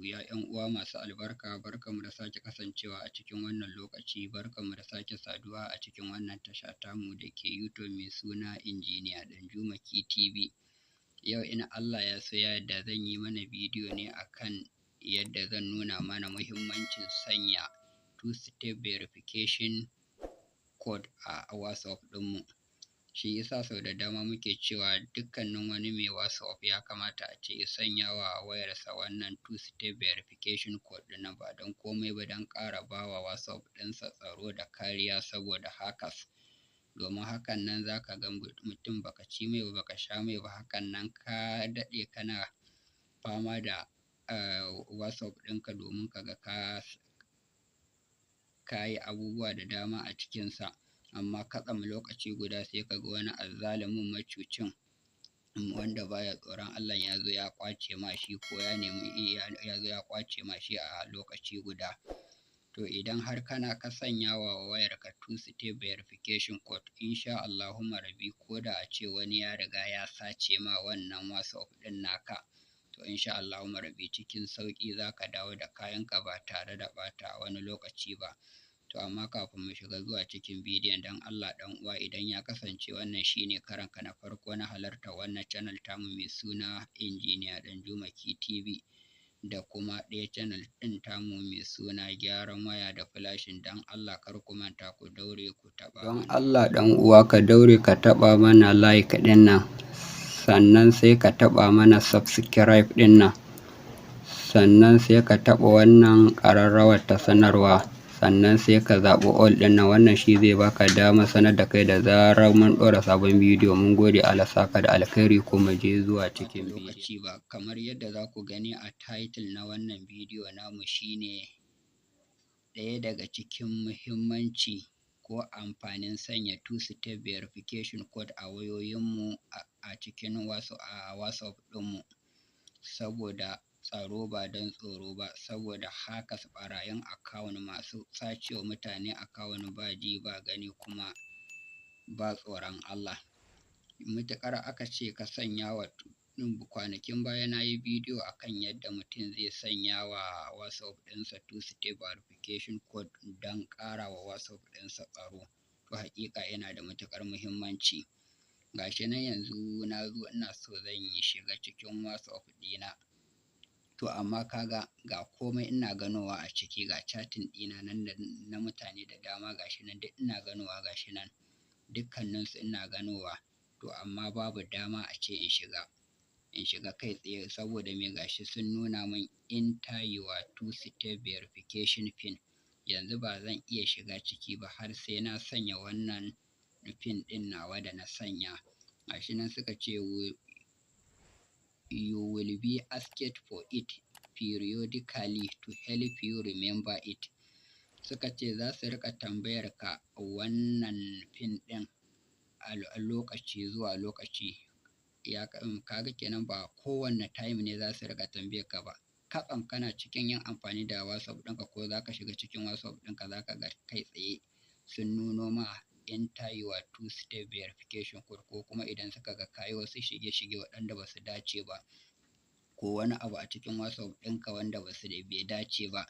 Ya 'yan uwa masu albarka, barkanmu da sake kasancewa a cikin wannan lokaci, barkanmu da sake saduwa a cikin wannan tasha tamu da ke YouTube mai suna Injiniya Ɗanjuma TV. Yau in Allah ya so ya yarda, zan yi mana bidiyo ne akan yadda zan nuna mana muhimmancin sanya two-step verification code a WhatsApp ɗinmu. Shi yasa sau da dama muke cewa dukkanin wani mai WhatsApp ya kamata a ce ya sanya wa wayarsa wannan two-step verification code ɗin nan, ba don komai ba don ƙara ba wa WhatsApp ɗinsa tsaro da kariya saboda hackers. Domin hakan nan za ka ga mutum baka ci mai ba, baka sha mai ba, hakan nan ka daɗe kana fama da WhatsApp ɗinka domin ka ga ka yi abubuwa da dama a cikinsa. Amma kwatsam lokaci guda sai ka ga wani azzalumin macucin wanda baya tsoron Allah ya zo ya ƙwace ma shi, ko ya nemi ya zo ya ƙwace ma shi a lokaci guda. To, idan har kana ka sanya wa wayarka two step verification code, insha Allahumma rabbi, ko da a ce wani ya riga ya sace ma wannan WhatsApp ɗin naka, to insha Allahumma rabbi cikin sauƙi za ka dawo da kayanka ba tare da ɓata wani lokaci ba. To, amma kafin mu shiga zuwa cikin bidiyon, don Allah ɗan uwa, idan ya kasance wannan shine karonka na farko na halartar wannan channel tamu mai suna Injiniya Ɗanjuma TV da kuma ɗaya channel ɗin tamu mai suna Gyaran Waya da Flashing, don Allah kar ku manta ku daure ku taɓa. Don Allah ɗan uwa, ka daure ka taɓa mana like ɗin nan, sannan sai ka taɓa mana subscribe ɗin nan, sannan sai ka taɓa wannan ƙararrawar ta sanarwa, sannan sai ka zaɓi all ɗin nan. Wannan shi zai baka damar sanar da kai da zarar mun ɗora sabon bidiyo. Mun gode, Allah saka da alkhairi. Kuma je zuwa cikin lokaci ba. Kamar yadda za ku gani a title na wannan bidiyo namu, shine ɗaya daga cikin muhimmanci ko amfanin sanya two step verification code a wayoyinmu a cikin a WhatsApp ɗinmu, saboda tsaro ba don tsoro ba, saboda hackers, ɓarayin account masu sacewa mutane account ba ji ba gani kuma ba tsoron Allah. Matuƙar aka ce ka sanya wa, kwanakin baya na yi bidiyo akan yadda mutum zai sanya wa WhatsApp ɗinsa two step verification code don ƙara wa WhatsApp ɗinsa tsaro. To, haƙiƙa yana da matuƙar muhimmanci. Ga shi nan yanzu na zo ina so zan yi shiga cikin WhatsApp ɗina. To, amma ka ga, ga komai ina ganowa a ciki, ga chatting ɗina nan da na mutane da dama, ga shi nan duk ina ganowa, ga shi nan dukkaninsu ina ganowa. To, amma babu dama a ce in shiga kai tsaye. Saboda me? Ga shi sun nuna min "Enter your two step verification pin". Yanzu ba zan iya shiga ciki ba har sai na sanya wannan pin ɗin nawa da na sanya. Ga shi nan suka ce "You will be asked for it periodically to help you remember it". Suka ce za su riƙa tambayar ka wannan pin ɗin a lokaci zuwa lokaci. Ya ka ga kenan ba kowanne time ne za su riƙa tambayar ka ba. Kwatsam kana cikin yin amfani da WhatsApp ɗinka ko za ka shiga cikin WhatsApp ɗinka, za ka ga kai tsaye sun nuno ma "Enter your two step verification code", ko kuma idan suka ga ka yi wasu shige-shige waɗanda ba su dace ba, ko wani abu a cikin WhatsApp ɗinka wanda ba su bai dace ba,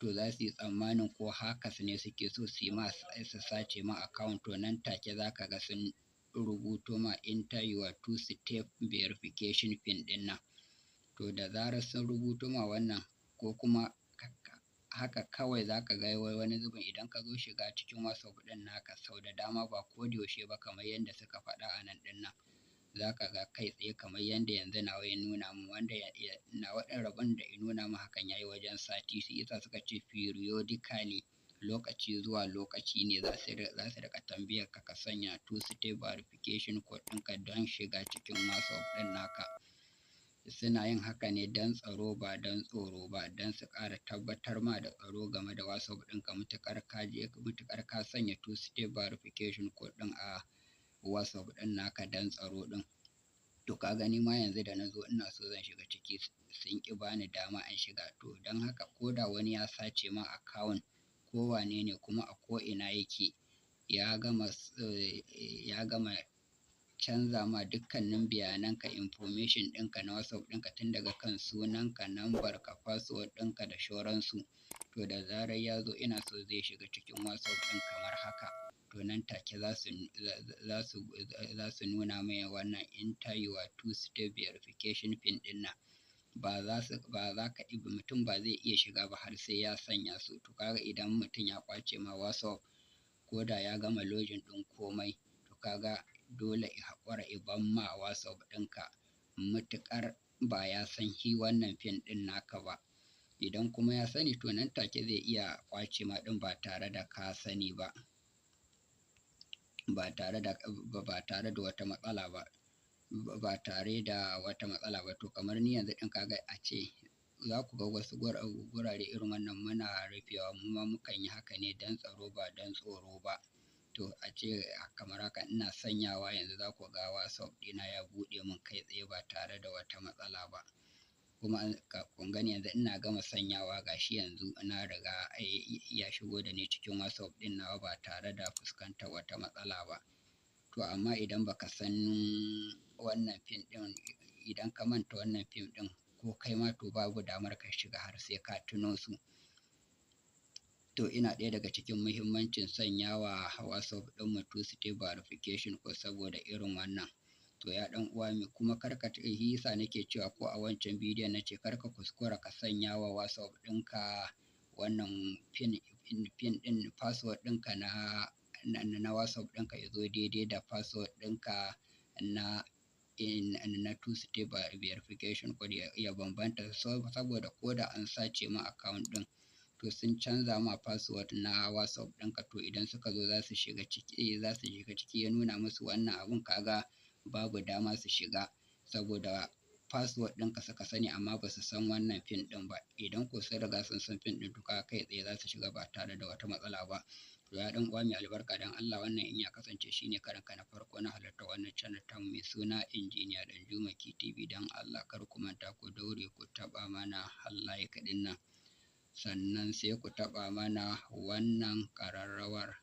to za su yi tsammanin ko hackers ne suke so su yi ma, su sace ma account. To, nan take za ka ga sun rubuto ma "Enter your two step verification pin" ɗin nan. To, da zarar sun rubuto ma wannan, ko kuma haka kawai za ka ga wani zubin idan ka zo shiga cikin WhatsApp ɗin naka sau da dama, ba ko da yaushe ba kamar yadda suka faɗa a nan ɗin nan, za ka ga kai tsaye kamar yadda yanzu nawa ya nuna mun, wanda nawa ɗin rabon da ya nuna min hakan ya yi wajen sati. Shi yasa suka ce periodically, lokaci zuwa lokaci ne za su riƙa tambayar ka ka sanya two step verification code ɗinka don shiga cikin WhatsApp ɗin naka. Suna yin haka ne don tsaro ba don tsoro ba, don su ƙara tabbatar ma da tsaro game da WhatsApp ɗinka matuƙar ka je, matuƙar ka sanya two step verification code ɗin a WhatsApp ɗin naka don tsaro ɗin. To, ka gani ma yanzu da na zo ina so zan shiga ciki, sun ƙi bani dama in shiga. To, don haka ko da wani ya sace ma account, ko wane ne kuma a ko ina yake, ya gama canza ma dukkanin bayananka, information ɗinka na WhatsApp ɗinka, tun daga kan sunanka, nambarka, password ɗinka da shauransu. To da zarar ya zo, ina so zai shiga cikin WhatsApp ɗin kamar haka. To nan take za su nuna mai wannan "Enter your two step verification pin" ɗin nan. Ba za su ba za ka mutum ba zai iya shiga ba har sai ya sanya su. To kaga idan mutum ya ƙwace ma WhatsApp, ko da ya gama login ɗin komai, to kaga dole ya haƙura ya bar ma WhatsApp ɗinka, matuƙar ba ya san shi wannan pin ɗin naka ba. Idan kuma ya sani, to nan take zai iya ƙwace ma ɗin ba tare da ka sani ba, ba tare da wata matsala ba, ba tare da wata matsala ba. To kamar ni yanzu ɗin, kaga a ce za ku ga wasu gurare irin wannan muna rufewa, mu ma mukan yi haka ne don tsaro, ba don tsoro ba. To a ce kamar haka, ina sanyawa yanzu, za ku ga WhatsApp ɗina ya buɗe mun kai tsaye ba tare da wata matsala ba. Kuma kun gani, yanzu ina gama sanyawa, gashi yanzu na riga ya shigo da ni cikin WhatsApp ɗin nawa ba tare da fuskantar wata matsala ba. To amma idan baka san wannan pin ɗin, idan ka manta wannan pin ɗin ko kai ma, to babu damar ka shiga har sai ka tuno su. To ina ɗaya daga cikin muhimmancin sanyawa WhatsApp ɗinmu two step verification ko saboda irin wannan. To ya ɗan uwa mai kuma kar ka, shi yasa nake cewa, ko a wancan bidiyon nace kar ka kuskura ka sanya wa WhatsApp ɗinka wannan pin ɗin. Password ɗinka na WhatsApp ɗinka ya zo daidai da password ɗinka na two step verification code, ya bambanta, saboda ko da an sace ma account ɗin, to sun canza ma password na WhatsApp ɗinka, to idan suka zo za su shiga ciki, ya nuna musu wannan abun, kaga babu dama su shiga, saboda password ɗinka suka sani amma ba su san wannan pin ɗin ba. Idan ko sun riga sun san pin ɗin, to kaga kai tsaye za su shiga ba tare da wata matsala ba. To ya ɗan uwa mai albarka, don Allah, wannan in ya kasance shine karonka na farko na halartar wannan channel tamu mai suna Injiniya Danjuma TV, don Allah kar ku manta ku daure ku taɓa mana like ɗin nan, sannan sai ku taɓa mana wannan ƙararrawar,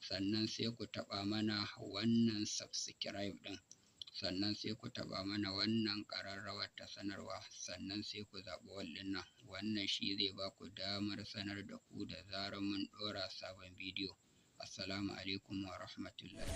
sannan sai ku taɓa mana wannan subscribe ɗin, sannan sai ku taɓa mana wannan ƙararrawar ta sanarwa, sannan sai ku zaɓi all ɗin nan. Wannan shi zai ba ku damar sanar da ku da zarar mun ɗora sabon bidiyo. Assalamu alaikum wa rahmatullahi.